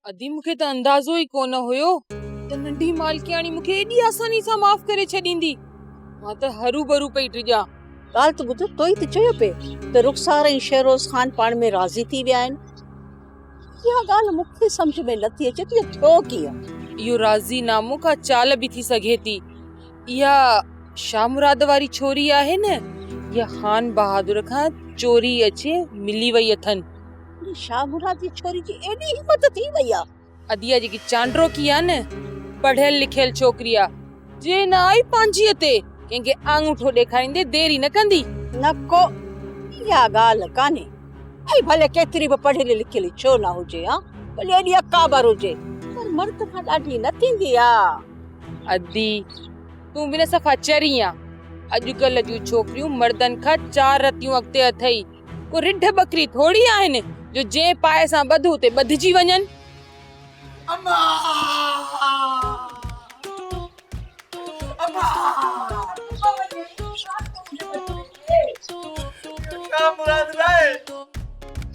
ادي مون کي ته اندازو ئي ڪونه هيو ته ننڍي مالڪياڻي مون کي ايڏي آساني سان معاف ڪري ڇڏيندي. مان ته هروڀرو پئي ڊڄان. ڳالهه ته ٻڌ، تو ئي ته چيو پئي ته رخسار ۽ شهروز خان پاڻ ۾ راضي ٿي ويا آهن. اها ڳالهه مون کي سمجهه ۾ نٿي اچي ته اهو ٿيو ڪيئن؟ اهو راضي نامو ڪا چال به ٿي سگهي ٿي. اها شاهه مراد واري ڇوري آهي نه، اها خان بهادر کان چوري اچي ملي وئي اٿن. اڙي شاهه مراد جي ڇوري جي ايڏي همت ٿي وئي آ. ادي اها جيڪي چانڊروڪي آ نه پڙهيل لکيل ڇوڪري آ جي نه آئي پانجيء تي ڪنهن کي آڱوٺو ڏيکاريندي دير ئي نه ڪندي. نه ڪو اها ڳالهه ڪانهي. ۽ ڀلي ڪيتري به پڙهيل لکيل ڇو نه هجي ها ڀلي ايڏي اڪابر هجي پر مرد کان ڏاڍي نه ٿيندي آ. ادي تون به نه صفا چري آن. اڄڪلهه جون ڇوڪريون مردن کان چار رتيون اڳتي اٿئي. ڪو رڍ ٻڪري ٿوري آهن جو جنهن پائي سان ٻڌ اتي ٻڌجي وڃن.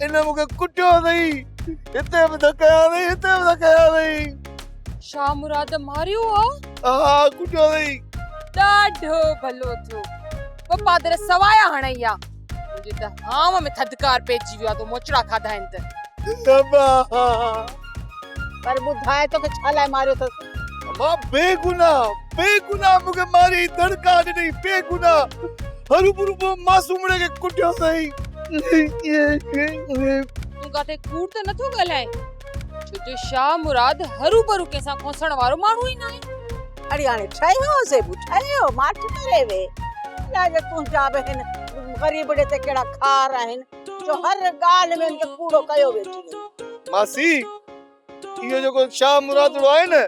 ان مون کي ڪٽيو اٿئي، هتي به ڌڪ هنيا اٿئي، هتي به ڌڪ هنيا اٿئي. شاهه مراد ماريو آ؟ ها ڪٽيو اٿئي. ڏاڍو ڀلو ٿيو. ٻه پادر سوايا هڻئي ها. منهنجي ته هانء ۾ ٿڌڪار پئجي ويو آ تو موچڙا کاڌا آهن ته. اما. پر ٻڌاء توکي ڇا لاء ماريو اٿس؟ اما بيگناهه بيگناهه مون کي ماري دڙڪا ڏنئي بيگناهه هروڀرو پوء معصومڙي کي ڪٽيو اٿئي. تون ڪاٿي ڪوڙ ته نٿو ڳالهائين؟ ڇو جو شاهه مراد هروڀرو ڪنهن سان کوسڻ وارو ماڻهو ئي ناهي. اڙي هاڻي ٺهيو زيبو ٺهيو ماٺ ڪري ويهه. الائي جو تنهنجا به هن غريبڙي تي ڪهڙا خار آهن جو هر ڳالهه ۾ هن کي ڪوڙو ڪيو ويٺي آهين. ماسي اهو جيڪو شاهه مرادڙو آهي نه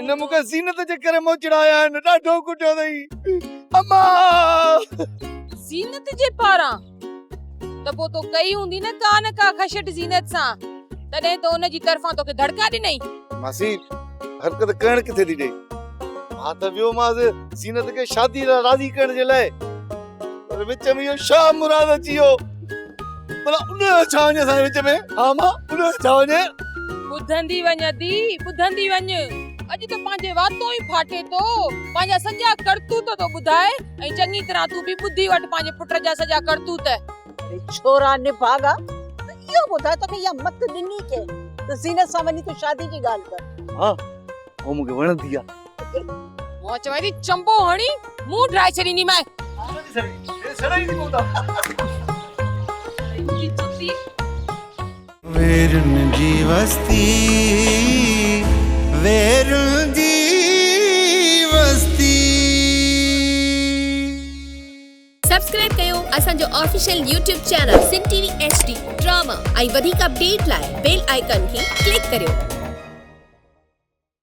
ان مون کي زينت جي ڪري موچڙا آيا آهن ڏاڍو ڪٽيو اٿئي اما. زينت جي پاران ته پوء تو ڪئي هوندي نه ڪا نه ڪا خشٽ زينت سان تڏهن ته ان جي طرفان توکي ڌڙڪا ڏنئي. ماسي حرڪت ڪرڻ ڪٿي ٿي ڏئي. مان ته ويومانس زينت کي شادي لاء راضي ڪرڻ جي لاء پر وچ ۾ اهو شاهه مراد اچي ويو. ڀلا ان جو ڇا وڃي اسان جي وچ ۾؟ ها مان ان جو ڇا وڃي؟ ٻڌندي وڃ ادي ٻڌندي وڃ. اڄ ته پنهنجي واتون ئي ڦاٽي ٿو. پنهنجا سڄا ڪرتوت ٿو ٻڌائي ۽ چڱي طرح تون به ٻڌي وٺ پنهنجي پٽ جا سڄا ڪرتوت. اڙي ڇورا نڀاڳا ته اهو ٻڌاء توکي اها مت ڏني ڪنهن ته زينت سان وڃي تون شادي جي ڳالهه ڪر. ها هو مون کي وڻندي آ. مان چوان ٿي چنبو هڻي منهن ڊاهي ڇڏينديمانء. ويرن جي وستي ويرن جي وستي. سبسڪرائب ڪيو اسان جو official YouTube channel Sindh T V H D drama ۽ وڌيڪ اپڊيٽ لاء بيل آئيڪان کي ڪلڪ ڪريو.